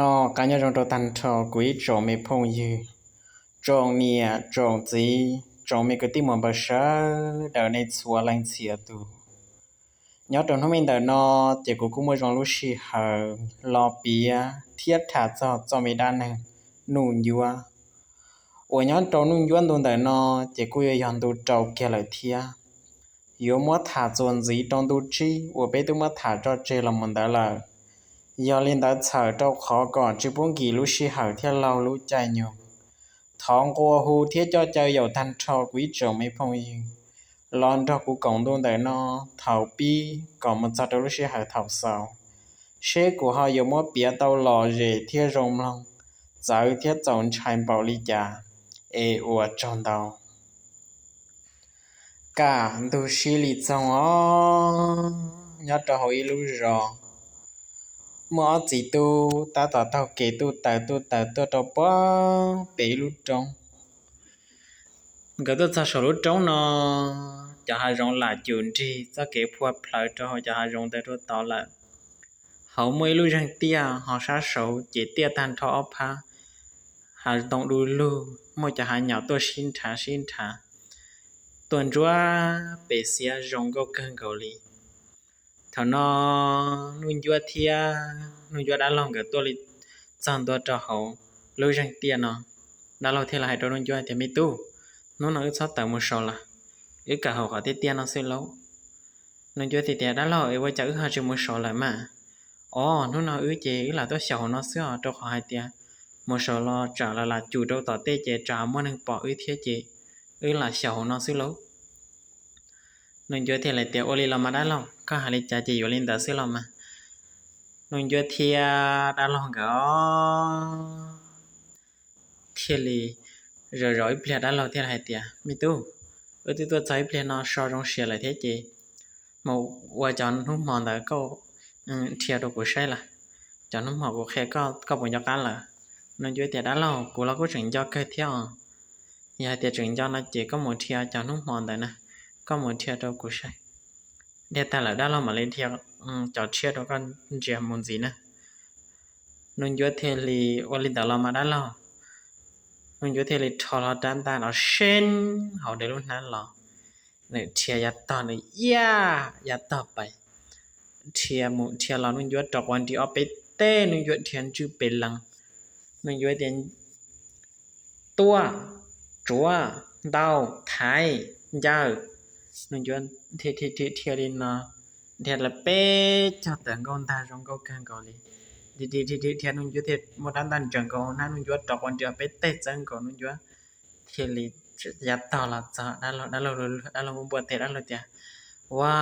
Noj qab nyob zoo rau tag nrho kuv ib tsoom me phooj ywg, tsoom niam tsoom txiv, tsoom me kwv tij muam npawg sawv daws nej txhua leej txhia tus. Nyob rau hnub me ntawm no ces kuv kuj muaj zoo lub sij hawm los piav thiab tham txog txoj me dab neeg Nuj Ncuab. Uas nyob rau Nuj Ncuab ntu ntawm no ces kuj yuav yog ntu rau kiag lawm thiab. Yuav muab tham txuas ntxiv rau ntu tsib uas peb twb muab tham tso tseg los mus ntawd lawm. Yog li ntawd txhawm rau qhov kom tsis pub nkim lub sij hawm thiab laug lub caij nyoog, thov nqua hu thiab coj caw yaum tag nrho kuv ib tsoom me phooj ywg los nrog kuv koom ntu ntawm no thaum pib kom mus txog rau lub sij hawm thaum xaus, seb kuv ho yuav muab piav tau lom zem thiab zoo mloog, txawv thiab txaus ntshai npaum li cas. Es ua tsaug ntau. Kaj ntug sib li txoog os, nyob rau hauv ib lub zos, muaj ob txiv tub tab tom taug kev tuj taws tuj taws tuaj rau puag pem ib lub roob. Nkawd tuaj txog saum lub roob no, cov hav zoov lam cum nrig txoj kev phua plhawv rau hauv cov hav zoov ntawd rau tod lawm. Hauv muaj ib lub zeeg tiaj ho sab saud ces tiaj tag nrho ob phab, hav ntoo du lug, muaj cov hav nyom tuaj sib nrhav sib nrhav, tuaj ntsuab pes xiab zoo nkauj kawg nkaus li. Thaum no Nuj Ncuab thiab Nuj Ncuab dab laug nkawd tuaj li txog ntua rau hauv lub zeeg tiaj no, dab laug thiaj li hais rau Nuj Ncuab tias, Me tub, hnub no wb txhob tawm mus saud lawm, wb kawm hauv qhov tiaj tiaj no xwb lauj. Nuj Ncuab thiaj tias, Dab laug, es ua cas wb ho tsis mus saud lawm mas? Os, hnub no wb ces wb lam tuaj xyaum hauv no xwb os, rau qhov hais tias mus saud los tsam lawv lam cum rau tom tej ces tsam muaj neeg pom wb thiab ces wb lam xyaum hauv no xwb lauj. Nuj Ncuab thiaj li tias, Ua li los mas dab laug, koj hais li cas ces yuav li ntawd xwb los mas. Nuj Ncuab thiab dab laug nkawd thiaj li zov zov ib pliag, dab laug thiaj li hais tias, Me tub, wb twb tuaj txog ib pliag no so zoo siab lawm thiab ces mus ua cov hnub hmo ntawd koj dhia rau kuv saib lawm, cov hnub hmo kuv qhia koj, koj puas nco qab lawm? Nuj Ncuab tias, Dab laug, kuv los kuj tseem nco kawg thiab os. Yog hais tias tseem nco no ces koj mus dhia cov hnub hmo ntawd na, koj mus dhia rau kuv saib. Dhia tag lawm dab laug mam li dhia cov tshiab rau koj ntsia mus ntxiv na. Nuj Ncuab thiaj li, Ua li ntawd los mas dab laug. Nuj Ncuab thiaj li rho hlo rab ntaj no seeb hauv nws lub hnab los, nws dhia yav tog, nws ya yav tog pais, dhia mus dhia los Nuj Ncuab rov quav nri ob peb teg, Nuj Ncuab dhia ntswj pes lees. Nuj Ncuab tias, Tuaj, tsuav, ntaus, thaiv, ncaws. Nuj Ncuab dhia dhia dhia li no, dhia lawm peb caug tawm nkauj ntag zoo nkauj kawg nkaus li. Dhia dhia dhia dhia Nuj Ncuab thiaj muab rab ntaj ntsaws nkaus hauv hnab, Nuj Ncuab rov quav nri ob peb teg txawb nkaus, Nuj Ncuab thiaj li yav tog los txog dab laug, dab laug, dab laug muab npuaj tes, dab laug tias, Ua,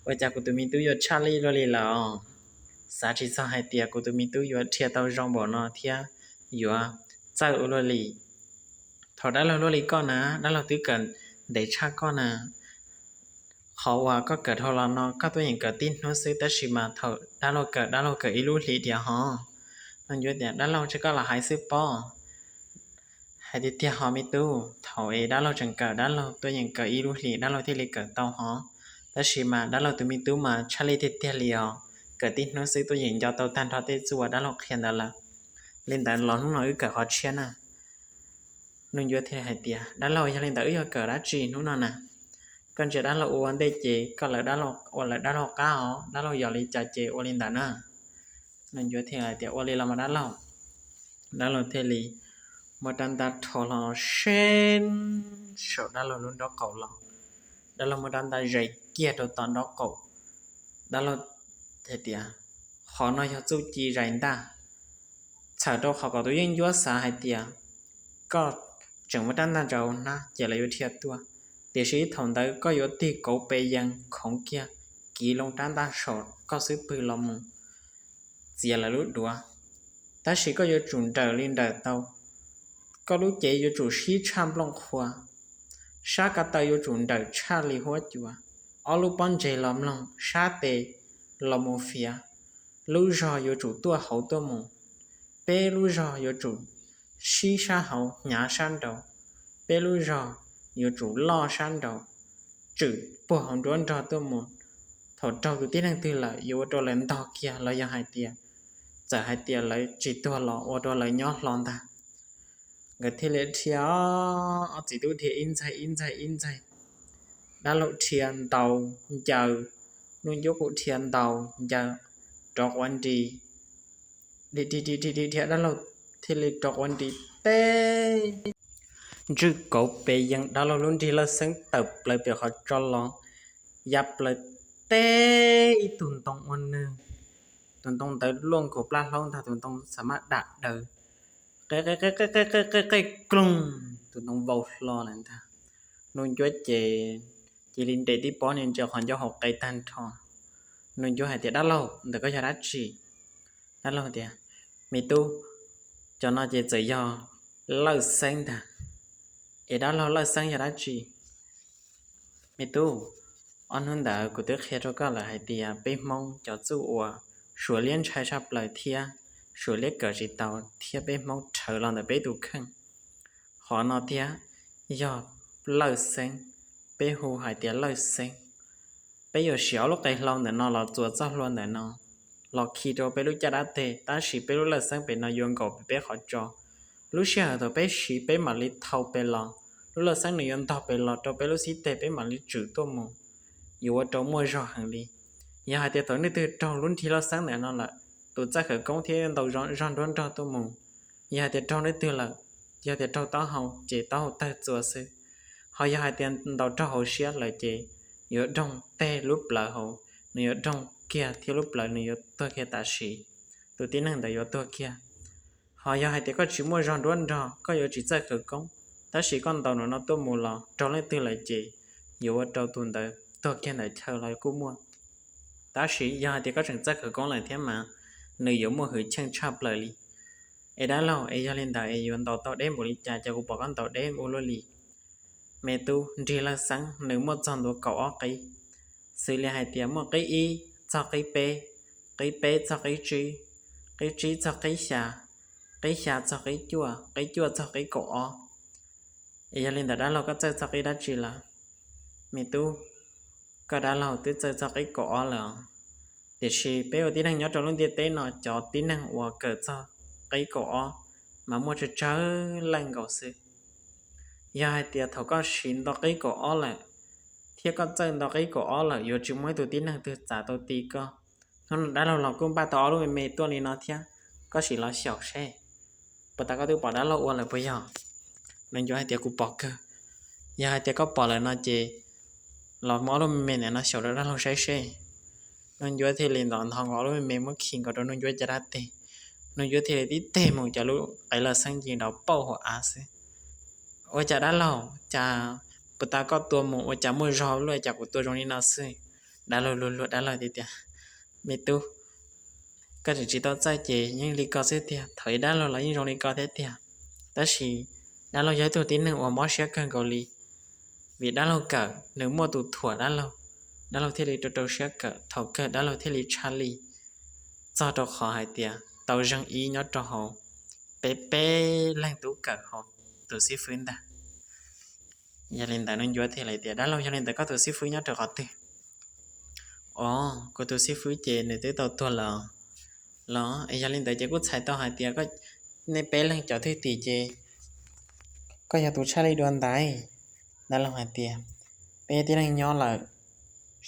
ua cas kuv tus me tub yuav tshaj lij luaj li lawm? Xav tsis txog hais tias kuv tus me tub yuav dhia tau zoo npaum no thiab yuav txawj ua luaj li. Thaum dab laug luaj li koj na, dab laug twb kawm ntev tshaj koj na. Qhov uas koj kawm dhau los no koj tuaj yeem kawm tib hnub xwb, tab sis mas thaum dab laug kawm, dab laug kawm ib lub hlis diam hov. Nuj Ncuab tias, Dab laug, ntshe koj lam hais xwb pob. Hais tiag tiag hov me tub, thaum es dab laug tseem kawm, dab laug tuaj yeem kawm ib lub hlis dab laug thiaj li kawm tau hov. Tab sis mas dab laug tus me tub mas tshaj lij tiag tiag li os, kawm tib hnub xwb tuaj yeem nco tau tag nrho tej txuj uas dab laug qhia ntawd lawm. Li ntawd los hnub no wb kawm qhov tshiab na. Nuj Ncuab thiaj hais tias, Dab laug, yog li ntawd wb yuav kawm dab tsi hnub no na? Koj ntsia dab laug ua ua ntej ces koj lawv dab laug, ua lawv dab laug qab os, dab laug yog li cas ces ua li ntawd na. Nuj Ncuab thiaj hais tias, Ua li los mas dab laug. Dab laug thiaj li muab rab ntaj rho hlo seeb saum dab laug lub nraub qaum los. Dab laug muab rab ntaj zais kiag rau tom nraub qaum. Dab laug hais tias, Qhov no yog txuj ci zais ntaj. Txhawm rau qhov kom tus yeeb ncuab xav hais tias koj tseem muab rab ntaj ntsaws hauv hnab ces lawv yuav dhia tuaj. Tiam sis thaum ntawd koj yuav tig kauv pes yees khoov kiag, kiv loo rab ntaj saum koj xub pwg los mus txiav lawv lub duav. Tab sis koj yuav tsum nrawm li nrawm tau, koj lub cev yuav tsum sib tshaj nplooj qhua, sab ko taw yuav tsum nrawm tshaj li huab cua, ob lub pob ntseg los mloog, sab tes los mus fiav, lub zog yuav tsum tuaj hauv tuaj mus, peb lub zog yuav tsum sib sab hauv hnyav sab nraud, peb lub zog yuav tsum loj sab nraud, tswm puag hauv nruab nrog tuaj mus. Thaum raug tus tib neeg twg lawm yuav ua rau lawv ntog kiag los yog hais tias txawm hais tias lawv tsis tuag los ua rau lawv nyob hlo ntag. Nkawd thiaj li dhia, ob txiv tub dhia ib ntxaig ib ntxaig ib ntxaig. Dab laug dhia ntaus ncaws, Nuj Ncuab kuj dhia ntaus ncaws, rov quav nris, dhia dhia dhia dhia dhia, dab laug thiaj li rov quav nris teb ntswj kauv pes yees dab laug lub nrig lawj xeeb tawm plaws pem qhov tso los, ya plaws teb ib tug ntoo ua nws. Tus ntoo ntawd luaj nkaus plab hlaub ntag, tus ntoo xav maj dam daws, qe qe qe qe qe qe qe qe kloog, tus ntoo vau hlo lawm ntag. Nuj Ncuab ces cia li nres tib pob niag ntsia qhov ncauj hauv qe tag nrho. Nuj Ncuab hais tias, Dab laug, ntawm koj yog dab tsi? Dab laug tias, Me tub, cov no ces txawm yog lawj xeeb ntag. Es dab laug, lawj xeeb yog dab tsi? Me tub, ob hnub ntawd kuv twb qhia rau koj lawm hais tias peb Hmoob cov txuj uas suav liab ntshai tshaj plaws thiab suav liab kawm tsis tau thiab peb Hmoob rhawv los ntawm peb tus kheej, qhov no thiab yog lawj xeeb, peb hu hais tias lawj xeeb. Peb yuav siv ob lub qe hlau ntawm no los txuas txoj hlua ntawm no los khi rau peb lub caj dab teg, tab sis peb lub lawj xeeb pem no yuav nkaum pem peb qhov tso. Lub sij hawm thaum peb siv peb mam li thau pem los, lub lawj xeeb nws yuav ntog pem los rau peb lub xib teg, peb mam li tswm tuaj mus, yuav ua rau muaj zog heev li. Yog hais tias thaum nej twg raug lub nrig lawj xeeb ntawm no lawm, tus txawj khawv koob thiab yuav ntaus zog nruab nrog tuaj mus. Yog hais tias raug nej twg lawm, yog tias raug taub hau ces taub hau tawg txuas xwb. Ho yog hais tias ntaus raug hauv siab lawm ces yuav doog teg lub plawv hauv, nws yuav doog kiag thiab lub plawv nws yuav tuag kiag tam sim, tus tib neeg ntawd yuav tuag kiag. Ho yog hais tias koj tsis muaj zog nruab nrog, koj yuav tsis txawj khawv koob, tab sis koj ntaus nram no tuaj mus los raug leej twg lawm ces yuav ua rau tus ntawd tuag kiag ntawm chaw los kuj muaj. Tab sis yog hais tias koj tseem txawj khawv koob lawm thiab mas nws yuav muaj hwj chim tshaj plaws li. Es dab laug, es yog li ntawd es yuav ntaus tau deb npaum li cas, ces kuv pom koj ntaus deb ua luaj li. Me tub, nrig lawj xeeb nws muaj txog ntua kaum ob qib, xws li hais tias muaj qib ib txog qib peb, qib peb txog qib tsib, qib tsib txog qib xya, qib xya txog qib cuaj, qib cuaj txog qib kaum ob. Es yog li ntawd dab laug, koj txawj txog qib dab tsi lawm? Me tub, koj dab laug twb txawj txog qib kaum ob lawm os. Tiam sis peb ua tib neeg nyob rau lub ntiaj teb no, cov tib neeg uas kawm txog qib kaum ob mas muaj tsawg tsawg leej nkaus xwb. Yog hais tias thaum koj siv nto qib kaum ob lawm, thiab koj txawj nto qib kaum ob lawm, yuav tsis muaj ib tug tib neeg twg txav tau ti koj. Hnub no dab laug los kuj npaj tau ob lub me me tuaj li no thiab, koj sim los xyaum seb puas tas koj twb pom dab laug ua lawm puas yog? Nuj Ncuab hais tias, Kuv pom kawg. Yog hais tias koj pom lawm no ces los muab ob lub me me ntawm no xyaum rau dab laug saib seb. Nuj Ncuab thiaj li ntov ntho nkaus ob lub me me muab khi nkaus rau Nuj Ncuab caj dab teg. Nuj Ncuab thiaj li tib teg mus, cov lub qe lawj xeeb nce nrov pauj hauv av xwb. Ua cas dab laug, cas puas tas koj tua mus ua cas muaj zog luaj, cas kuv tua zoo li no xwb? Dab laug luag luag, dab laug tias tias, Me tub, koj tseem tsis tau txawj ces yeej li ko xwb tiag, thaum ub dab laug los yeej zoo li ko thiab tiag. Tab sis dab laug yog ib tug tib neeg uas mob siab kawg nkaus li, vim dab laug kawm nws muaj tus thuam dab laug, dab laug thiaj li rau rau siab kawm, thaum kawg dab laug thiaj li tshaj lij, txog rau qhov hais tias tau zeeg ib nyob rau hauv peb peb leeg tub kawm hauv tus xib fwb ntag. Yog li ntawd Nuj Ncuab thiaj li tias, Dab laug, yog li ntawd koj tus xib fwb nyob rau qhov twg? Os, kuv tus xib fwb ces nws twb tau tuag lawm. Los es yog li ntawd ces kuj txhais tau hais tias nej peb leeg cov thwj tim ces koj yog tus tshaj lij dua ntaiv. Dab laug hais tias, Peb tib neeg nyob lawm,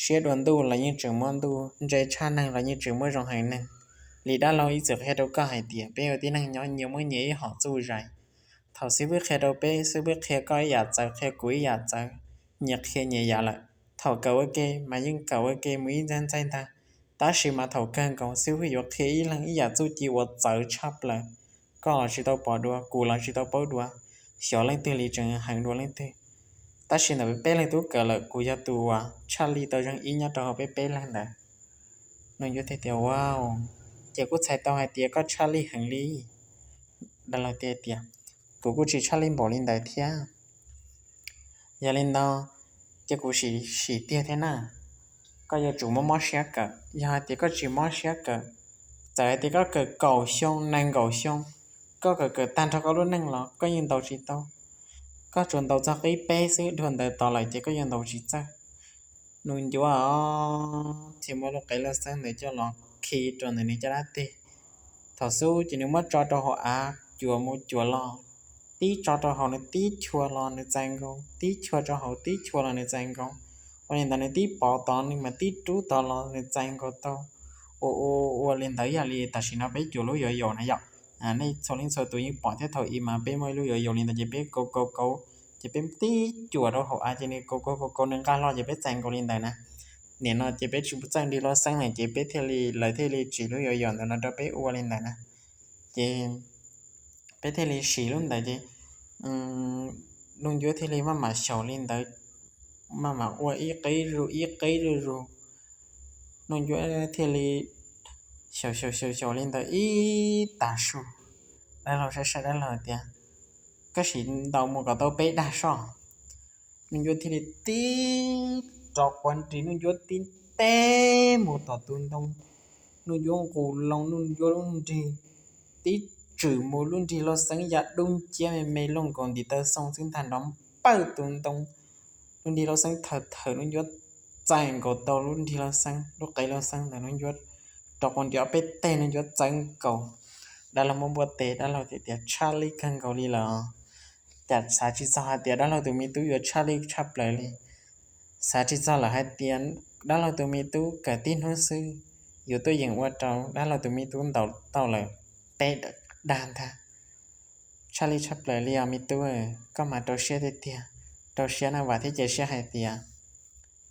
siab dua ntuj los yeej tseem muaj ntuj, ntse tshaj neeg los yeej tseem muaj zoo heev neeg. Li dab laug ib txwm qhia rau koj hais tias peb ua tib neeg nyob nyias muaj nyias ib hom txuj zais. Thaum xib fwb qhia rau peb, xib fwb qhia koj ib yam txawv, qhia kuv ib yam txawv, nyias qhia nyias yam lawm. Thaum kawm ua ke mas yeej kawm ua ke mus ib ntxaig ntxaig ntag, tab sis mas thaum kawg nkaus xib fwb yuav qhia ib leeg ib yam txuj ci uas txawv tshaj plaws. Koj los tsis tau pom dua, kuv los tsis tau paub dua, xyov leej twg li tseem heev dua leej twg. Tab sis ntawm peb peb leeg tub kawm lawm, kuv yog tus uas tshaj lij tau zeeg ib nyob rau hauv peb peb leeg ntawd. Nuj Ncuab thiaj tias, Ua, ces kuj txhais tau hais tias koj tshaj lij heev li. Dab laug thiaj tias, Kuv kuj tsis tshaj lij npaum li ntawd thiab. Yog li ntawd ces kuv sim sim tiag thiab na, koj yuav tsum mob mob siab kawm. Yog hais tias koj tsis mob siab kawm, txawm hais tias koj kawm kaum xyoo nees nkaum xyoo, koj kawm kawm tag nrho koj lub neej los koj yeej ntaus tsis tau. Koj tsuas ntaus txog qib peb xwb, dhau ntawd tos lawm ces koj yuav ntaus tsis txawj. Nuj Ncuab thiaj muab lub qe laj xeeb ntawd coj los khi rau ntawm nws caj dab teg. Thaum xub ces nws muab tso rau hauv av, cuam mus cuam los, tib tso rau hauv nws tib chua los nws txais nkaus, tib chua rau hauv tib chua los nws txais nkaus. Ua li ntawd nws tib pov tod nws mas tib rub tod los nws txais nkaus tau. Ua ua ua li ntawd yam li tam sim no peb cuam lub yuav yaus na yom. Nej txhua leej txhua tus yeej pom thiab, thaum ub mas peb muaj ib lub yuav yaus li ntawd ces peb kauv kauv kauv, ces peb tib cuam rau hauv av ces nws kauv kauv kauv kauv nws nqa hlo ces peb txais nkaus li ntawd na. Nim no ces peb tsis txawj nrig lub xeeb na ces peb thiaj li, lawv thiaj li tsim lub yuav yaus ntawd no rau peb ua li ntawd na. Ces peb thiaj li siv lub ntawd ces Nuj Ncuab thiaj li maj mam xyaum li ntawd, maj mam ua ib qib zuj ib qib zuj zus. Nuj Ncuab thiaj li xyaum xyaum xyaum xyaum li ntawd ib tag su. Dab laug saib saib dab laug tias, koj sim ntaus mus kom tau peb dag soj. Nuj Ncuab thiaj li tib rov quav nrig, Nuj Ncuab tib teb mus tom tus ntoo, Nuj Ncuab nqus loo Nuj Ncuab lub nrig, tib tswm mus lub nrig lub xeeb ya dub nciab me me looj nkaus ntiv taw xoo xwb ntag nrov npawj tus ntoo. Lub nrig lub xeeb thawm thawm Nuj Ncuab txais nkaus tau lub nrig lub xeeb, lub qe lub xeeb ntawd Nuj Ncuab rov quav nrig ob peb teg Nuj Ncuab txawb nkaus. Dab laug muab npuaj tes, dab laug thiaj tias tshaj lij kawg nkaus li lawm. Cas xav tsis txog hais tias dab laug tus me tub yuav tshaj lij tshaj plaws li. Xav tsis txog lawm hais tias dab laug tus me tub kawm tib hnub xwb yuav tuaj yeem ua rau dab laug tus me tub ntaus tau lawm peb dag ntag. Tshaj lij tshaj plaws li os me tub, koj mas rau siab tiag tiag. Rau siab na, vam thiab cia siab hais tias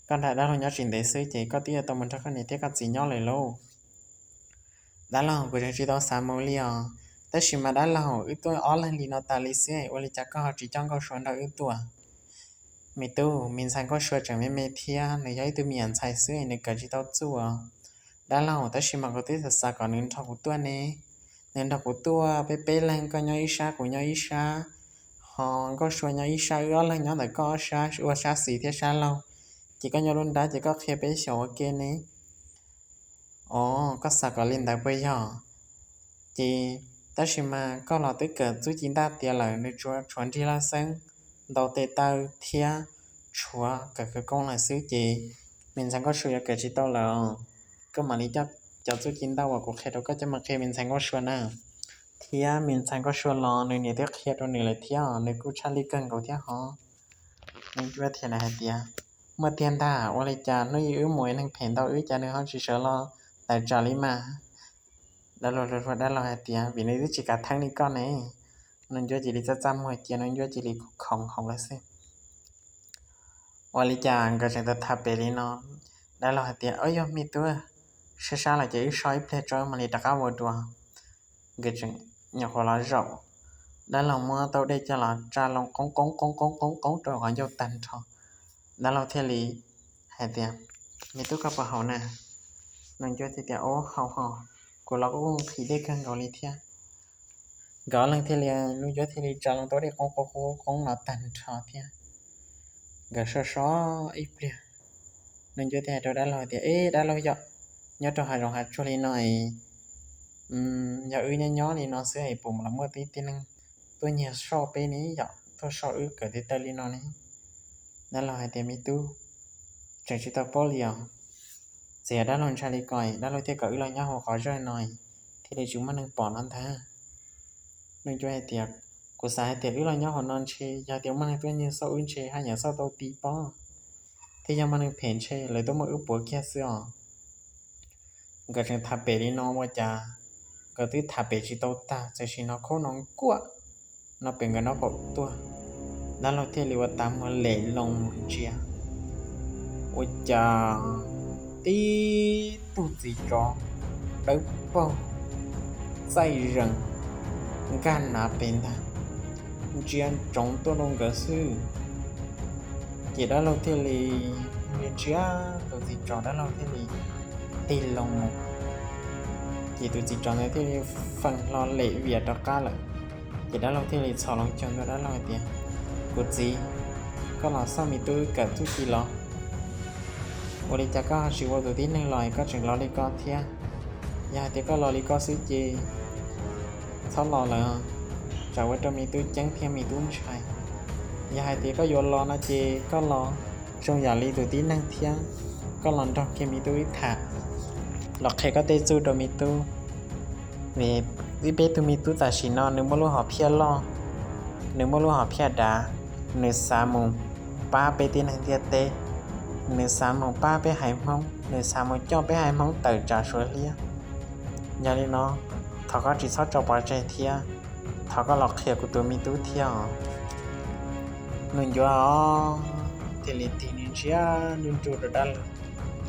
koj nrog dab laug nyob tsis ntev xwb ces koj twb yuav tau mus nrog koj niam thiab koj txiv nyob lawm lauj. Dab laug, kuv tseem tsis tau xav mus li os. Tab sis mas dab laug, wb tuaj ob leeg li no tas li xwb, ua li cas koj ho tsis coj Nkauj Sua nrog wb tuaj? Me tub, me ntxhais Nkauj Sua tseem me me thiab, nws yog ib tug me nyuam ntxhais xwb, nws kawm tsis tau txuj. Dab laug, tab sis mas kuv twb xav xav kom nws nrog kuv tuaj ne. Nws nrog kuv tuaj, peb peb leeg, koj nyob ib sab kuv nyob ib sab, ho Nkauj Sua nyob ib sab, wb ob leeg nyob ntawm koj ob sab, ua sab xis thiab sab laug, ces koj nyob lub nrab ces koj qhia peb xyaum ua ke ne. Os, koj xav kom li ntawd puas yog? Ces tab sis mas koj los twb kawm txuj ci ntaj tiav lawm, nws tsuas tshuav nrig laj xeeb, ntaus tes taw thiab tshuav kawm khawv koob lawm xwb ces me ntxhais Nkauj Sua yuav kawm tsis tau lawm. Koj mam li coj cov txuj ci ntaj uas kuv qhia rau koj coj mus qhia me ntxhais Nkauj Sua na. Thiab me ntxhais Nkauj Sua los nws niam twb qhia rau nws lawm thiab, nws kuj tshaj lij kawg nkaus thiab hos. Nws cuab thiab na hais tias, muaj tiag ntag, ua li cas hnub ib wb mus neeg phem ntau wb cas nws ho tsis sawv los tawm tsam li mas? Dab laug, dab laug hais tias, vim nws twb tsis kav theeb li koj ne. Nuj Ncuab cia li txaj txaj muag cia, Nuj Ncuab cia li khoov hauv lawm xwb. Ua li cas nkawd tseem tham pem li no? Dab laug hais tias, o yog me tub, sab sab los ces wb so ib pliag tso mam li rov qab ua dua. Nkawd tseem nyuam qhuav los zaum, dab laug muab tau dej coj los tsa loo qoob qoob qoob qoob qoob qoob rau qhov ncauj tag nrho. Dab laug thiaj li hais tias, me tub, koj puas haus na? Nuj Ncuab thiaj tias, o, haus hos, kuv los kuj nqhis dej kawg nkaus li thiab. Nkawd ob leeg thiaj li, Nuj Ncuab thiaj li tsa loo tau dej qoob qoob qoob qoob los tag nrho thiab. Nkawd so so ib pliag, Nuj Ncuab thiaj hais rau dab laug tias, eb dab laug, yog nyob rau hav zoov hav tsuag li no, yog wb nyob nyob li no xwb es puas los muaj tib tib neeg tuaj nyiag soj peb ne, yog tuaj soj wb kawm tes taw li no ne? Dab laug hais tias, me tub, tseem tsis tau paub li os. Txawm yog dab laug ntshai li ko, dab laug thiaj kom wb los nyob hauv qhov zaj no, thiaj li tsis muaj neeg pom no ntag. Nuj Ncuab hais tias, kuv xav hais tias wb los nyob hauv no ntshe yog tias muaj neeg tuaj nyiag soj wb ntshe haj yam soj tau ti pob, thiab yog muaj neeg phem ntshe lawv tuaj muab wb puav kiag xwb os. Nkawd tseem tham pem li no ua cas nkawd twb tham pem tsis tau tag, txawm sim no khaub no kuaj no pem nkawd nraub qaum tuaj. Dab laug thiaj li ua tas muag lem loo mus ntsia, ua cas tib tug txiv tsov dawb paug txaij zees nkag nav pem ntag, ntsia ntsoov tuaj rau nkawd xwb. Ces dab laug thiaj li ntsia tus txiv tsov, dab laug thiaj li tig loo mus, ces tus txiv tsov ntawd thiaj li feem hlo lem vias rov qab lawm. Ces dab laug thiaj li txhos loo caug ntua dab laug hais tias, kuv txiv, koj los xauj me tub kawm txuj ci los? Ua li cas koj ho tsis ua tus tib neeg los es koj tseem los li ko thiab? Yog hais tias koj los li ko xwb ces txhob los lawm, tsam ua rau me tub ceeb thiab me tub ntshai. Yog hais tias koj yuav los no ces koj los zoo yam li tus tib neeg thiab, koj los nrog kiag me tub wb tham, los qhia koj tej txuj rau me tub, vim Ib peb tug me tub tam sim no nws muaj lub hom phiaj loj, nws muaj lub hom phiaj dav, nws xav mus pab peb tib neeg ntiaj teb, nws xav mus pab peb haiv Hmoob, nws xav mus coj peb haiv Hmoob tawm tsam Suav liab. Yog li no, thov koj tsis txhob tso pov tseg thiab, thov koj los qhia kuv tus me tub thiab os. Nws ncuav os, thiaj li tig nws ntsia nruj nruj rau dab laug,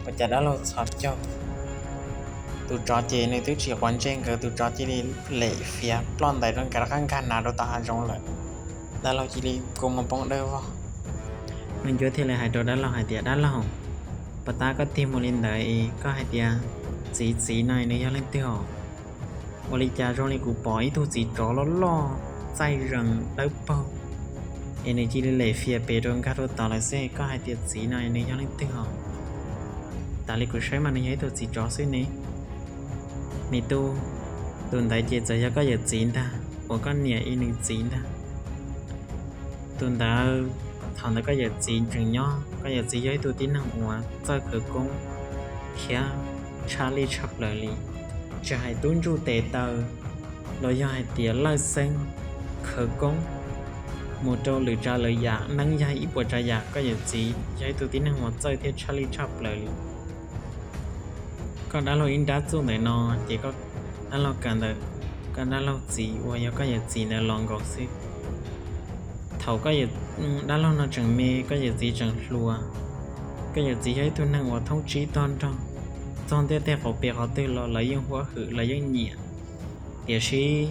ua cas dab laug txhos caug. Tus tsov ces nws twb tsis quav ntsej nkawd, tus tsov cia li lem fiav ploj ntais rau nkawd rov qab nkag nav rau tom hav zoov lawm. Dab laug cia li kua muag poob dawb vog. Nws ncuav thiaj li hais rau dab laug hais tias, Dab laug, puas tab koj tig mus li ntawd es koj hais tias txiv txiv no nws yog leej twg os? Ua li cas zoo li kuv pom ib tug txiv tsov loj loj txaij zees dawb paug es nws cia li lem fiav pes rau nkag rau tod lawm xwb, koj hais tias txiv no nws yog leej twg os? Tas li kuv saib mas nws yog ib tug txiv tsov xwb ne. Me tub, tus ntawd ces txawm yog koj yawm txiv ntag, uas koj niam ib nws txiv ntag. Tus ntawd, thaum ntawd koj yawm txiv tseem nyob, koj yawm txiv yog ib tug tib neeg uas txawj khawv koob thiab tshaj lij tshaj plaws li. Tsis hais tub ntsuj tes taw los yog hais tias lawj xeeb khawv koob mus rau lwm tsav lwm yam, neeb yog ib puas tsav yam, koj yawm txiv yog ib tug tib neeg uas txawj thiab tshaj lij tshaj plaws li. Koj dab laug ib nrab txuj ntawm no ces koj dab laug kawm ntawm koj dab laug txiv uas yog koj yawm txiv ntawd los nkaus xwb. Thaum koj dab laug no tseem me, koj yawm txiv tseem hluas, koj yawm txiv yog ib tug neeg uas thoob tsib tog nrog, txog ntiaj teb qhov pes qhov twg los lawv yeej huab hwm, lawv yeej nyiam. Tiam sis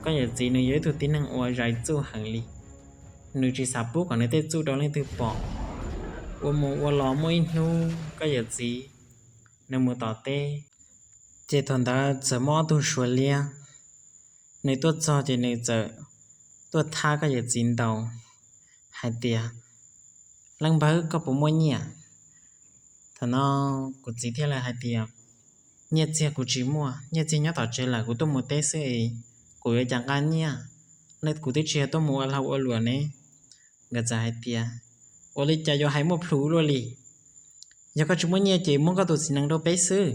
koj yawm txiv nws yog ib tug tib neeg uas zais txuj heev li, nws tsis xav pub kom nws tej txuj rau leej twg pom. Ua mus ua los muaj ib hnub koj yawm txiv nws mus tom teb, ces thaum ntawd txawm muaj ob tug Suav liab, nws tuaj txog ces nws txawm tuaj thab koj yawm txiv ntaus hais tias, Leej npawg, koj puas muaj nyiaj? Thaum no kuv txiv thiaj li hais tias, Nyiaj txiag kuv tsis muaj, nyiaj txiag nyob tom tsev lawm, kuv tuaj mus teb xwb es kuv yuav cas nqa nyiaj? Nej, kuv twb tsis yog tuaj mus ua lag ua luam ne. Nkawd txawm hais tias, Ua li cas yuav hais muaj plhus luaj li? Yog koj tsis muaj nyiaj ces muab koj tus txiv nees rau peb xwb.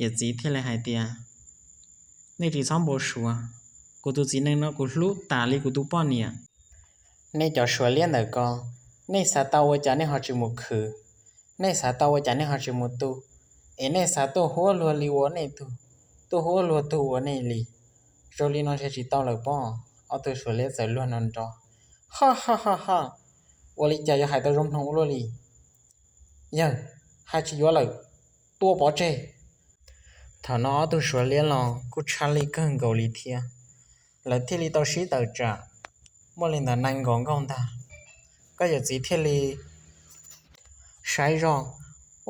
Yawm txiv thiaj li hais tias, Nej tsis txhob npau suav, kuv tus txiv nees no kuv hlub tas li kuv tus poj niam. Nej cov Suav liab ntawm ko, nej xav tau ua cas nej ho tsis mus khwv? Nej xav tau ua cas nej ho tsis mus tu? Es nej xav tuaj huab luag li ua nej tug, tuaj huab luag tug ua nej li. Zoo li no ntshe tsis tau lawm pob. Ob tug Suav liab txawm luag nrov nrov, Ha ha ha ha, ua li cas yuav hais tau zoo mloog ua luaj li? Yawg, hais tsis yuav lawm, tua pov tseg. Thaum no ob tug Suav liab los kuj tshaj lij kawg nkaus li thiab, lawv thiaj li tau sib tawm tsam muaj li ntawm nees nkaum nkauj ntag. Koj yawm txiv thiaj li saib zoj,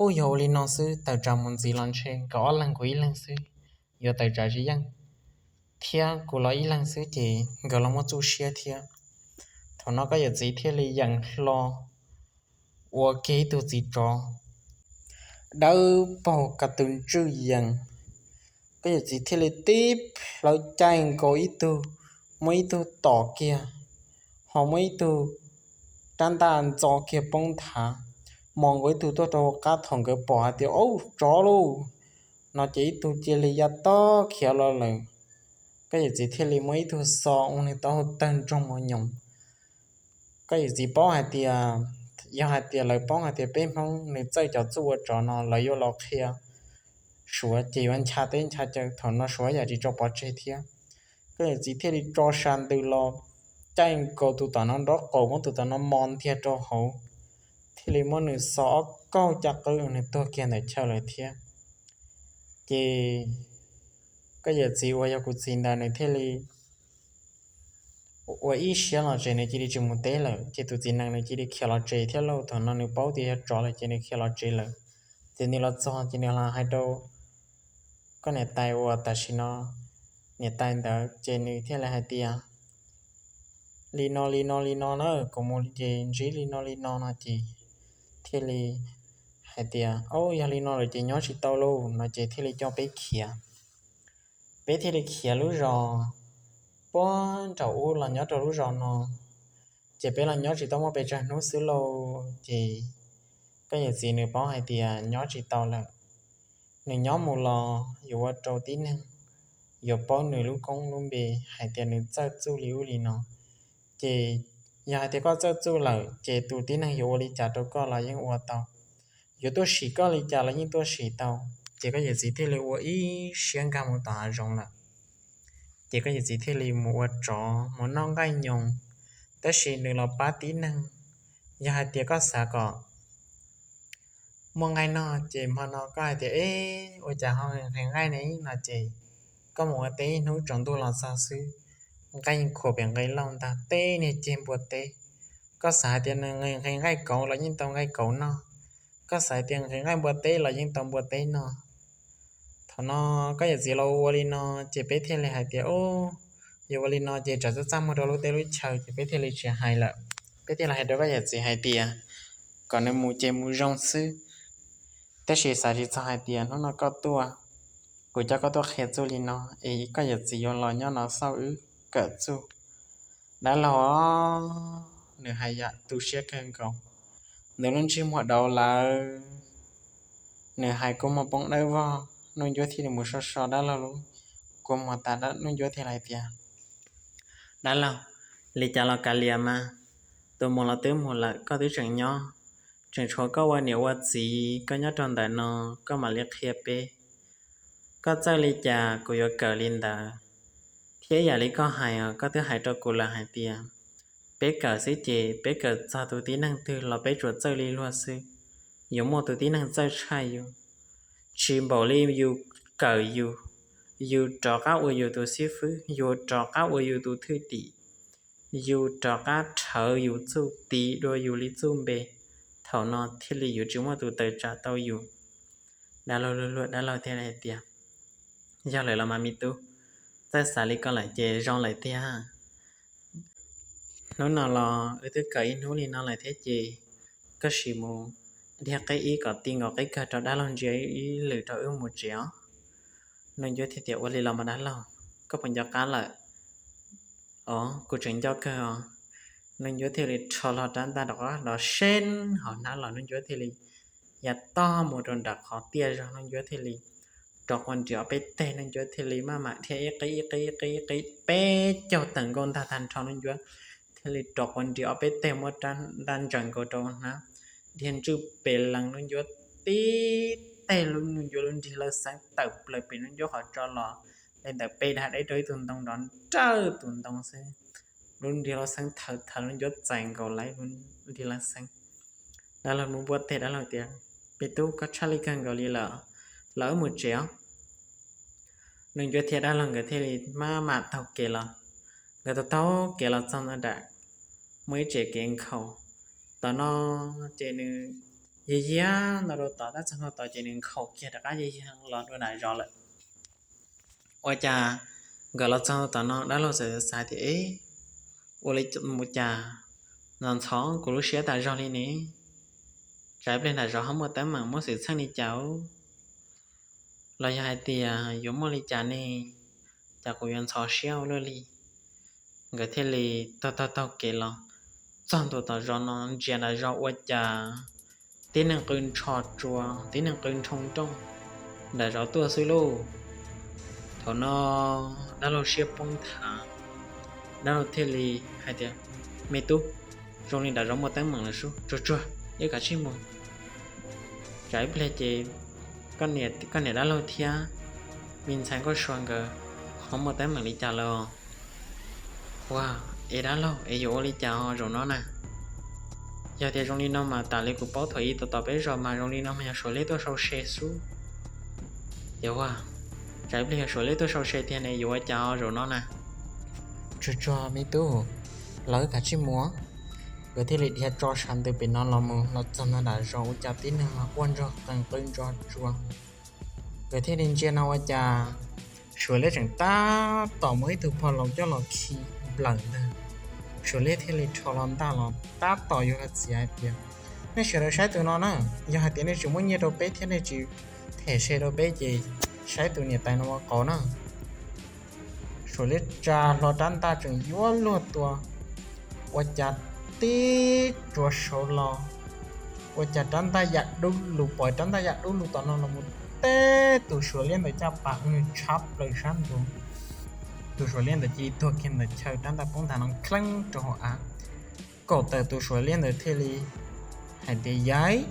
Ub, yog ua li no xwb tawm tsam mus ntxiv los ntshe nkawd ob leeg kuv ib leeg xwb, yuav tawm tsam tsis yeej, thiab kuv los ib leeg xwb ces nkawd los muaj txuj siab thiab. Thaum no koj yawm txiv thiaj li yeem hlo ua kiag ib tug txiv tsov dawb paug ka tus ntswj yees. Koj yawm txiv thiaj li tib plhaw caij nkaus ib tug, muab ib tug tom kiag, ho muab ib tug rab ntaj ntxo kiag poob nthav, mos nkaus ib tug tuaj rau hauv qab. Thaum nkawd pom hais tias, Ub, tsov lauj, no ces ib tug cia li ya tog khiav los lawm. Koj yawm txiv thiaj li muab ib tug xo ua nws taub hau tawg nroog mos nyoos. Koj yawm txiv paub hais tias, yog hais tias lawv paub hais tias peb Hmoob nws txawj cov txuj ua tsov no, lawv yuav los qhia Suav ces yuav ncha teb ncha chaw. Thaum no Suav yam tsis tso pov tseg thiab. Koj yawm txiv thiaj li tso sa ntws los caij nkaus tus tom no nraub qaum, muab tus tom no mos ntiag rau hauv, thiaj li muab nws xo ob kaug caj qwb nws tuag kiag ntawm chaw lawm thiab. Ces koj yawm txiv uas yog kuv txiv ntawd nws thiaj li ua ib siab los tsev, nws cia li tsis mus teb lawm. Ces tus txiv nees nws cia li khiav los tsev thiab lauj. Thaum no nws paub tias yog tsov lawm ces nws khiav los tsev lawm. Ces nws los txog ces nws los hais rau koj niam tais uas tam sim no niam tais ntawd, ces nws thiaj li hais tias, Li no li no li no na, kuv mus ces ntsib li no li no no. Ces thiaj li hais tias, Au, yog li no lawm ces nyob tsis tau lauj, no ces thiaj li coj peb khiav. Peb thiaj li khiav lub zos puag nraum ub los nyob rau lub zos no. Ces peb los nyob tsis tau muaj pes tsawg hnub xwb lauj, ces koj yawm txiv nws paub hais tias nyob tsis tau lawm, nws nyob mus los yuav ua rau tib neeg yuav paub nws lub koob lub npe hais tias nws txawj txuj li ub li no. Ces yog hais tias koj txawj txuj lawm ces tus tib neeg yuav ua li cas rau koj los yeej ua tau, yuav tuaj sim koj li cas los yeej tuaj sim tau. Ces koj yawm txiv thiaj li ua ib siab nkag mus tom hav zoov lawm. Ces koj yawm txiv thiaj li mus ua tsov mus noj nqaij nyoos. Tab sis nws los pab tib neeg, yog hais tias koj xav kom muaj nqaij noj ces hmo no koj hais tias, eb, ua cas ho nqhis nqaij ne no ces koj mus ua teb ib hnub tsaus ntuj los txog xwb, nqaij yeej khuam pem nqe lauj ntag, teb niag ceg npua teb. Koj xav hais tias nws nqhis nqaij kauv los yeej tau nqaij kauv noj, koj xav hais tias nqhis nqaij npua teb los yeej tau npua teb noj. Thaum no koj yawm txiv los ua li no, ces peb thiaj li hais tias, o, yuav ua li no ces tsam txaj txaj muag rau lub teb lub chaw, ces peb thiaj li tsis hais lawm. Peb thiaj li hais rau koj yawm txiv hais tias kom nws mus ces mus zoo xwb. Tab sis xav tsis txog hais tias hnub no koj tuaj, kuv coj koj tuaj qhia txuj li no es koj yawm txiv yuav los nyob no xauj wb kawm txuj. Dab laug, nws hais yam tu siab kawg nkaus, nws lub ntsej muag dauv lawm, nws hais kua muag poob dawb vog. Nuj Ncuab thiaj li mus so so dab laug lub kua muag tas, Nuj Ncuab thiaj li hais tias, dab laug, li cas los kav liam mas, tus mus los twb mus lawm, koj twb tseem nyob, tseem tshuav koj ua niam ua txiv, koj nyob rau ntawm no, koj mam li qhia peb. Koj txawj li cas kuv yuav kawm li ntawd. Thiab yam li koj hais os, koj twb hais rau kuv lawm hais tias peb kawm xwb ces peb kawm txog tus tib neeg twg los peb tsuas txawj li luag xwb, yuav muaj tus tib neeg txawj tshaj yus. Tsis npaum li yus kawm yus, yus rov qab ua yus tus xib fwb, yus rov qab ua yus tus thwj tim, yus rov qab rhawv yus txuj, tiv dua yus li txuj npe, thaum no thiaj li yuav tsis muaj tus tawm tsam tau yus. Dab laug luag luag, dab laug thiaj li hais tias, yog lawm los mas me tub, txawj xav li ko lawm ces zoo lawm tiag. Hnub no los wb twb kawm ib hnub li no lawm thiab ces koj sim mus dhia qib ib kom ti nkaus qib kawg rau dab laug ntsia ib lwm rau wb mus tsev os. Nuj Ncuab thiaj tias, ua li los mas dab laug, koj puas nco qab lawm? Os, kuv tseem nco kawg os. Nuj Ncuab thiaj li rho hlo rab ntaj rov qab los seeb hauv hnab los, Nuj Ncuab thiaj li ya tog mus rau nram qhov tiaj zog, Nuj Ncuab thiaj li rov quas nrib ob peb teg, Nuj Ncuab thiaj li maj mam dhia ib qib ib qib ib qib ib qib peb caug tawm nkaus ntag tag nrho, Nuj Ncuab thiaj li rov quas nrib ob peb teg muab rab ntaj ntsaws nkaus rau hnab, dhia ntswj pes lees, Nuj Ncuab tib teg, Nuj Ncuab lub nrig lawj xeeb tawm plaws pem Nuj Ncuab qhov tso los li ntawm peb dag deb rau ib tug ntoo nrov nrawj tus ntoo xwb. Lub nrig lawj xeeb thaws thaws, Nuj Ncuab txais nkaus lawv lub nrig lawj xeeb. Dab laug mus npuaj teg, dab laug tias, me tub, koj tshaj lij kawg nkaus li lawm, los wb mus tsev os. Nuj Ncuab thiab dab laug nkawd thiaj li maj mam taug kev los. Nkawd taug taug kev los txog nram muaj ib tsev kev nkhaus. Tom no ces nws yig yig ntau rau tod, tab txog ntua tod ces nws nkhaus kiag rov qab yig yig los dua nram zos lawm. Ua cas nkawd los txog tom no dab laug txawm xav tias, ua li mus cas ntxhov ntxhov kuv lub siab tas zog li ne? Tsam ib pliag nram zos ho muaj teeb meem muaj xwm txheej li cas, los yog hais tias yuav muaj li cas ne? Cas kuv yuav ntxhov siab ua luaj li? Nkawd thiaj li taug taug taug kev los txog ntua tom zos no, ntsia nram zos ua cas tib neeg qw ntsho tsua, tib neeg qw ntshoo nrooj nram zos tuaj xwb lauj. Thaum no dab laug siab poob nthav, dab laug thiaj li hais tias, me tub, zoo li nram zos muaj teeb meem lawm sub, tsuag tsuag, wb kav tsij mus. Tsam ib pliag ces koj niam dab laug thiab me ntxhais Nkauj Sua nkawd ho muaj teeb meem li cas lawm os? Ua, es dab laug es yuav ua li cas zaum no na? Yog tias zoo li no mas tas li kuv paub thaum ub tom peb zos mas zoo li no mas yog Suav liab tuaj sau se xwb. Yog ua, tsam ib pliag yog Suav liab tuaj sau se tiag ne, yuav ua cas zaum no na? Tsuag tsuag me tub, los wb kav tsij mus. Nkawd thiaj li dhia tso sab ntws pem no los mus, los txog ntua nram zos ua cas tib neeg los quaj ntsog qees qw ntsho tsua. Nkawd thiaj li ntsia no ua cas Suav liab tseem tab tom muaj ib tug pog laus coj los khi nplawm ntag. Suav liab thiaj li rho hlo ntaj los tab tom yuav los txiav hais tias, nej sawv daws saib tus no na, yog hais tias nej tsis muab nyiaj rau peb thiab nej tsis them se rau peb ces saib tus niam tais no ua qauv na. Suav liab tsa hlo rab ntaj tseem yuav luag tua, ua cas tib tsuas saud los, ua cas rab ntaj ya dub lug, pom rab ntaj ya dub lug tom no los mus teb tus Suav liab ntawd caj pas, nws tshab plaws sab nraud. Tus suav liab ntawd cia li tuag kiag ntawm chaw, rab ntaj poob ntag no kheeb rau hauv av. Kaum tawm tus suav liab ntawd thiaj li hais tias, Yaiv,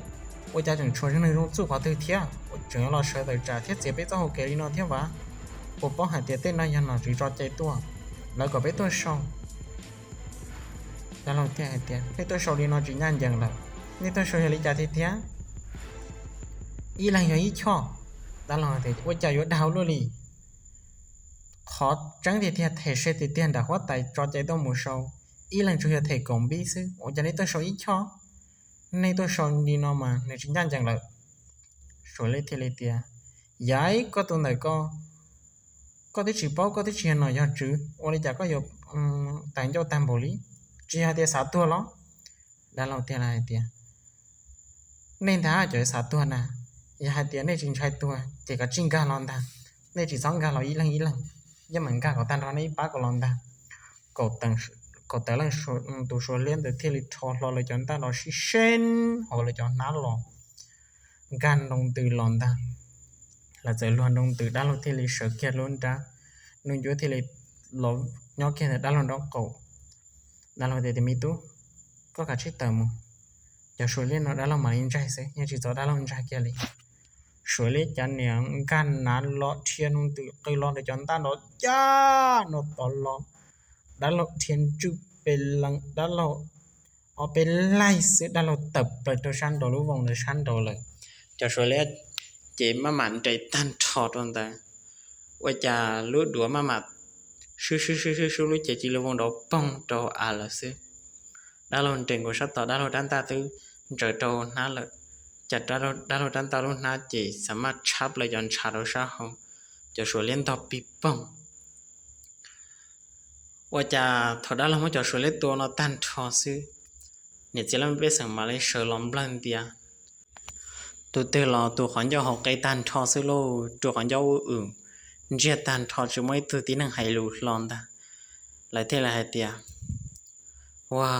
ua cas tseem tshuav neeg zoo txuj qhov twg thiab? Ua tseem yuav los sawv tawm tsam thiab txiav peb txoj hau kev li no thiab vas? Puas paub hais tias tej no yog nom tswv tso cai tuaj, lawv kom peb tuaj sau? Dab laug thiaj hais tias, Nej tuaj sau li no tsis ncaj ncees lawm. Nej tuaj sau yog li cas tiag tiag? Ib leeg yog ib choj. Dab laug tias, Ua cas yuav dag ua luaj li? Qhov tseeb tiag tiag them se tiag tiag nram huab tais tso cai tuaj mus sau, ib leeg tsuas yog them kaum npib xwb, ua cas nej tuaj sau ib choj? Nej tuaj sau li no mas nws tsis ncaj ncees lawm. Suav liab thiaj li tias, Yaiv, koj tus ntawm ko, koj twb tsis paub, koj twb tsis yog nom yog tswv, ua li cas koj yuav tais ncauj tag npaum li? Tsis yog hais tias xav tuag los? Dab laug thiaj li hais tias, Nej ntag cov xav tuag na, yog hais tias nej tsis ntshai tuag ces koj tsij nkag los ntag. Nej tsis txhob nkag los ib leeg ib leeg, yeej meem nkag kom tag nrho nej ib pab kom los ntag. Kaum tawm leej tus suav liab ntawd thiaj li rho hlo lawv cov ntaj los sib seeb hauv lawv cov hnab los, nkag nroo ntws los ntag. Lawv txawm luag nroo ntws, dab laug thiaj li sawv kiag lub nrab, Nuj Ncuab thiaj li los nyob kiag ntawm dab laug nraub qaum. Dab laug tias, Me tub, koj kav tsij tawm mus. Cov suav liab no dab laug mam li ntsaig xwb, yeej tsis txaus dab laug ntsaig kiag li. Suav liab cav niam nkag nav los dhia nroo ntws qw los ntawm cov ntaj nrov ncaj no tod los, dab laug dhia ntswj pes lees, dab laug ob peb laig xwb dab laug tawm plaws rau sab nraud lub voos ntawd sab nraud lawm. Cov suav liab ces maj mam nres tag nrho rau ntawd, ua cas lub duav maj mam swb swb swb swb swb lub ces cia li voos nrov poog rau av lawm xwb. Dab laug nres nkaus sab tod, dab laug rab ntaj twb ntsaws rau hnab lawm, cas dab laug rab ntaj lub hnab ces xa maj tshab plaws cov ntshav rau sab hauv, cov suav liab ntog pig poog. Ua cas thaum dab laug muab cov suav liab tua no tag nrho xwb, niam txiv laj mej pej xeem mam li sawv los nplawg ntias. Tus twg los tus qhov ncauj hauv qe tag nrho xwb lauj, rua qhov ncauj ub wm ntsiag tag nrho, tsis muaj ib tug tib neeg hais lus hlo ntag. Lawv thiaj li hais tias, Ua,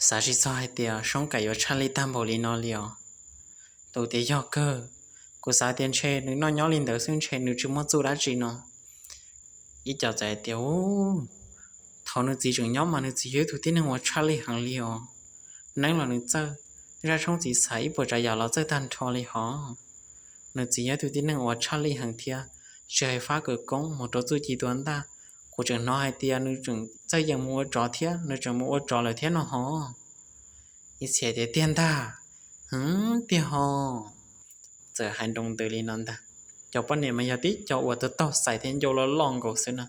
xav tsis txog hais tias Soob Kaim yuav tshaj lij tag npaum li no li os. Tus tias, Yog kawg, kuv xav tias ntshe nws noj nyob li ntawd xwb, ntshe nws tsis muaj txuj dab tsi no. Ib co txawm hais tias, Ub, thaum nws txiv tseem nyob mas nws txiv yog ib tug tib neeg uas tshaj lij heev li os. Neeb los nws txawj, zaj tshoob txiv xaiv ib puas tsav yam los txawj tag nrho li hos. Nws txiv yog ib tug tib neeg uas tshaj lij heev thiab, tsis hais fab kawm koob mus rau txuj ci tua ntaj. Kuv tseem hnov hais tias nws tseem txawj yeem mus ua tsov thiab, nws tseem mus ua tsov lawm thiab no hos. Ib txhia tias, Tiag ntag, hwv tiag hos. Txawm hais nroo ntws li no ntag. Cov poj niam mas yog tib co uas taug taug xais thiab ncauj loj loj nkaus xwb na.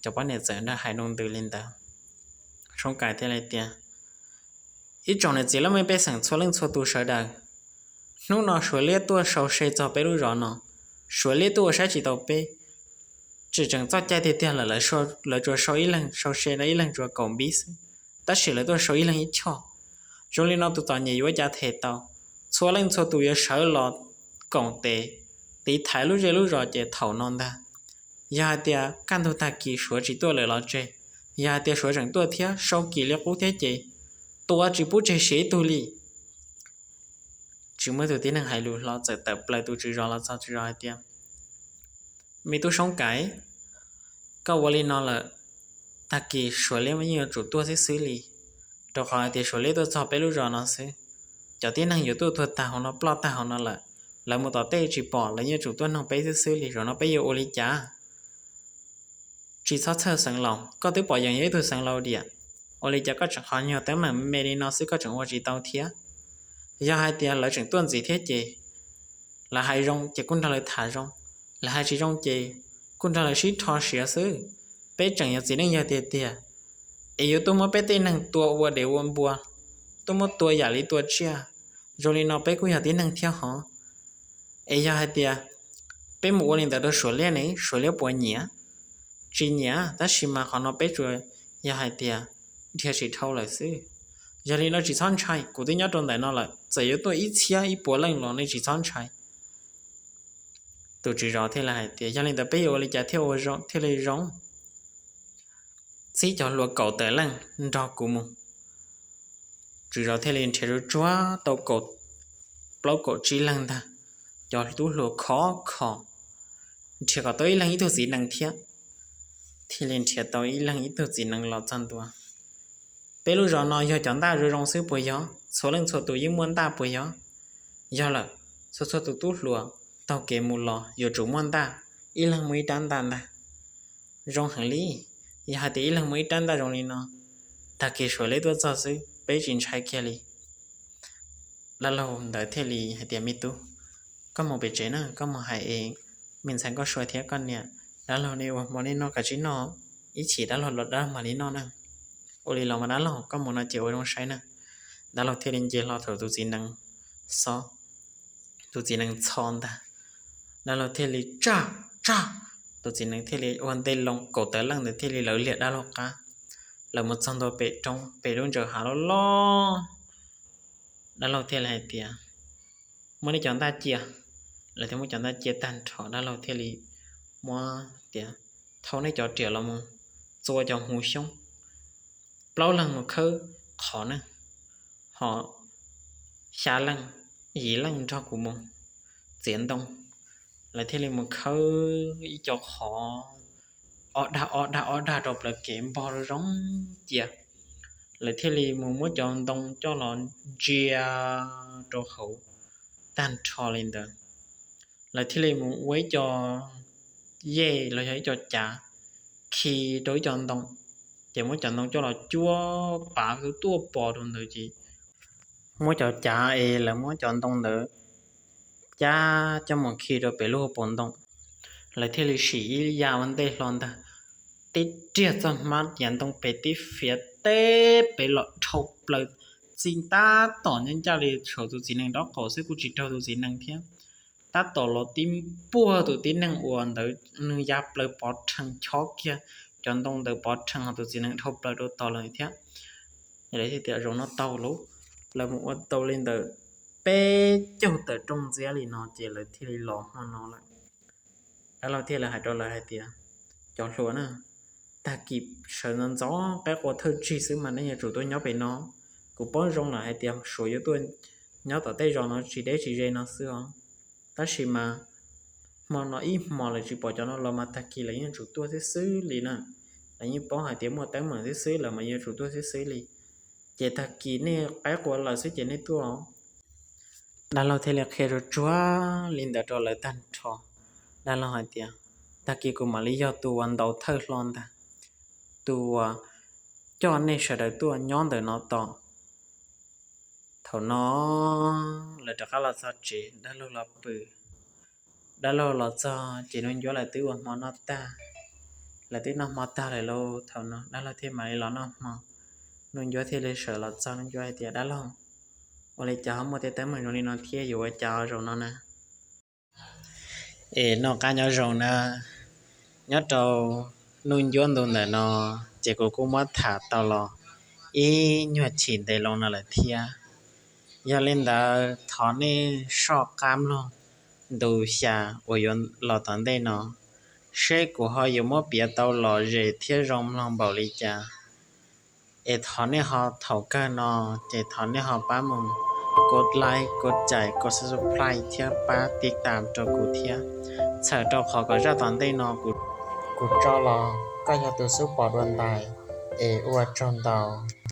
Cov poj niam txawm nrog hais nroo ntws li ntawd. Soob Kaim thiaj li tias, Ib tsoom niam txiv laj mej pej xeem txhua leej txhua tus sawv daws, hnub no suav liab tuaj sau se txog peb lub zos no, suav liab tuaj ua saib tsis tau peb. Tseem tseem txoj cai tiag tiag lawm, lawv tsuas sau ib leeg sau se, ib leeg tsuas kaum npib xwb, tab sis lawv tuaj sau ib leeg ib choj. Zoo li no tus txom nyem yuav ua cas them tau? Txhua leej txhua tus yuav sawv los koom tes tiv thaiv lub zej lub zos ces thaum no ntag. Yog hais tias kaj ntug tag kis suav tsis tuaj lawm los tseg, yog hais tias suav tseem tuaj thiab sau kis li qub thiab ces tua tsis pub tseg siav ib tug li. Tsis muaj ib tug tib neeg hais lus hlo, txawm tawm plaws tus tswv zos los txog tswv zos hais tias, Me tub Soob Kaim, koj ua li no lawm, tag kis suav liab mas yeej yuav tsum tuaj xwb xwb li, rau qhov hais tias suav liab tuaj txog peb lub zos no xwb. Cov tib neeg yuav tuaj tuag tag hauv no, ploj tag hauv no lawm, lawv mus tom tej tsis pom, lawv yeej yuav tsum tuaj noog peb xwb xwb li. Zaum no peb yuav ua li cas? Tsis txhob txhawj xeev laus, koj twb pom yeem yog ib tug xeev laus diam. Ua li cas koj tseem qhov nyuag teeb meem me li no xwb koj tseem ua tsis tau thiab? Yog hais tias lawv tseem tuaj ntxiv thiab ces lawv hais zoo ces kuj nrog lawv tham zoo, lawv hais tsis zoo ces kuj nrog lawv sib rho siav xwb. Peb tseem yog txiv neej yawg tiag tiag, es yuav tuaj muab peb tej neeg tua ua dev ua npua, tuaj muab tua yam li tua tsiaj, zoo li no peb kuj yog tib neeg thiab hov. Es yog hais tias peb mus ua li ntawd rau suav liab ne, suav liab puas nyiam? Tsis nyiam, tab sis mas qhov no peb tsuas yog hais tias dhia tsis dhau lawm xwb. Yog li no tsis txhob ntshai, kuv twb nyob rau ntawm no lawm, txawm yuav tuaj ib txhiab ib puas leej los nej tsis txhob ntshai. Tus tswv zos thiaj li hais tias, Yog li ntawd peb yuav ua li cas thiaj li zoo? Txib cov hluas kaum tawm leej nrog kuv mus. Tswv zos thiaj li nrhiav tsuag tsuag tau kaum plaub kaum tsib leeg ntag, cov tub hluas khov kho, nrhiav kom tau ib leeg ib tug txiv nees thiab. thiaj li nrhiav tau ib leeg ib tug txiv nees los txog ntua. Peb lub zos no yog cov ntaj zoo zoo xwb puas yog? Txhua leej txhua tus yeej muaj ntaj puas yog? Yog lawm, txhua txhua tus tub hluas taug kev mus los yuav tsum muaj ntaj, ib leeg muaj ib rab ntaj ntag. Zoo heev li, yog hais tias ib leeg muaj ib rab ntaj zoo li no, tag kis suav leb tuaj txog xwb peb tsis ntshai kiag li. Dab laug ntawd thiaj li hais tias, Me tub, koj mus pem tsev na, koj mus hais es me ntxhais Nkauj Sua thiab koj niam dab laug nej ua hmo nej noj kav tsij noj, ib chim dab laug los dab laug mam li noj na. Ua li los mas dab laug, koj mus no ces ua zoo saib na. Dab laug thiaj li nce hlo thaum tus txiv nees xob, tus txiv nees txho ntag. Dab laug thiaj li tsaj tsaj, tus txiv nees thiaj li ua ntej loo, kaum tawm leej ntawd thiaj li lawv liam dab laug qab. Lawv mus txog ntua pem roob, pem lub ntsaws hav loj loj. Dab laug thiaj li hais tias, Muab nej cov ntaj cia. Lawv thiaj muab cov ntaj cia tag nrho, dab laug thiaj li muab tias, Thauj nej cov riam los mus txua cov hmuv xyoob, plaub leeg mus khawb qhov na, ho xya leej, yim leej nrog kuv mus txiav ntoo. Lawv thiaj li mus khawb ib co qhov ob dag ob dag ob dag rau plawv kev npog zoo cia. Lawv thiaj li mus muab cov ntoo coj los ntsia rau hauv tag nrho li ntawd. Lawv thiaj li mus ua ib co yej los yog ib co cav khi rau ib co ntoo, ces muab cov ntoo coj los cuab pav tuaj pov rau ntawd ces muab cov cav es lawv muab cov ntoo ntawd cab coj mus khi rau pem lub hauv paus ntoo. Lawv thiaj li sim ib yam ua ntej hlo ntag, tib riag txoj hmab yav ntoo pem tib fiav teb pem los dhau plaws, txij tab tom ncaj ncaj li saum tus txiv nees nraub qaum xwb kuj tsis raug tus txiv nees thiab. Tab tom los tib npuaj tus tib neeg uas ntawd, nws ya plaws pov rhees chob kiag cov ntoo ntawd pov rhees, ho tus txiv nees dhau plaws rau tod lawm thiab. Lawv thiaj tias, Zaum no tau lauj. Lawv mus ua tau li ntawm peb caug tawm rooj ntxiab li no ces lawv thiaj li los hmo no lawm. Dab laug thiaj li hais rau lawv hais tias, Cov hluas na, tag kis sawv ntxov ntxov qaib qua thawj tsig xwb mas nej yuav tsum tuaj nyob pem no. Kuv paub zoo lawm hais tias suav yuav tuaj nyob tom tej zos no tsis deb tsis ze no xwb os. Tab sis mas hmo no ib hmos lawv tsis pom cov no los mas tag kis lawv yeej tsum tuaj xwb xwb li na. Lawv yeej paub hais tias muaj teeb meem xwb xwb lawm mas yuav tsum tuaj xwb xwb li. Ces tag kis nej qaib qua lawm xwb ces nej tuaj. Dab laug thiaj li qhia tsuag tsuag li ntawd rau lawv tag nrho. Dab laug hais tias, Tag kis kuv mam li yog tus uas ntaus thawj hlo ntag, tus uas coj nej sawv daws tuaj nyob ntawm no tos. Thaum no lawv rov qab los txog tsev, dab laug los pw. Dab laug los txog ces Nuj Ncuab lawv twb ua hmo noj tag, lawv twb noj hmo tag lawm lauj. Thaum no dab laug thiaj mam li los noj hmo. Nuj Ncuab thiaj li sawv los txog, Nuj Ncuab hais tias, Dab laug, ua li cas ho muaj tej teeb meem zoo li no thiab, yuav ua cas zaum no na? Es noj qab nyob zoo na. Nyob rau Nuj Ncuab ntu ntawm no ces kuv kuj muab tham tau los ib nyuag chim ntev loo no lawm thiab. Yog li ntawd thov nej soj qab mloog ntu xya uas yuav los tom ntej no, seb kuv ho yuav muab piav tau lom zem thiab zoo mloog npaum li cas. Es thov nej ho thaum kawg no ces thov nej ho pab mus kov like, kov cais, kov subscribe thiab pab tiv tam rau kuv thiab. Txhawm rau qhov kom zaj tom ntej no kuv tso los koj yog tus xub pom dua ntais. Es ua tsaug ntau.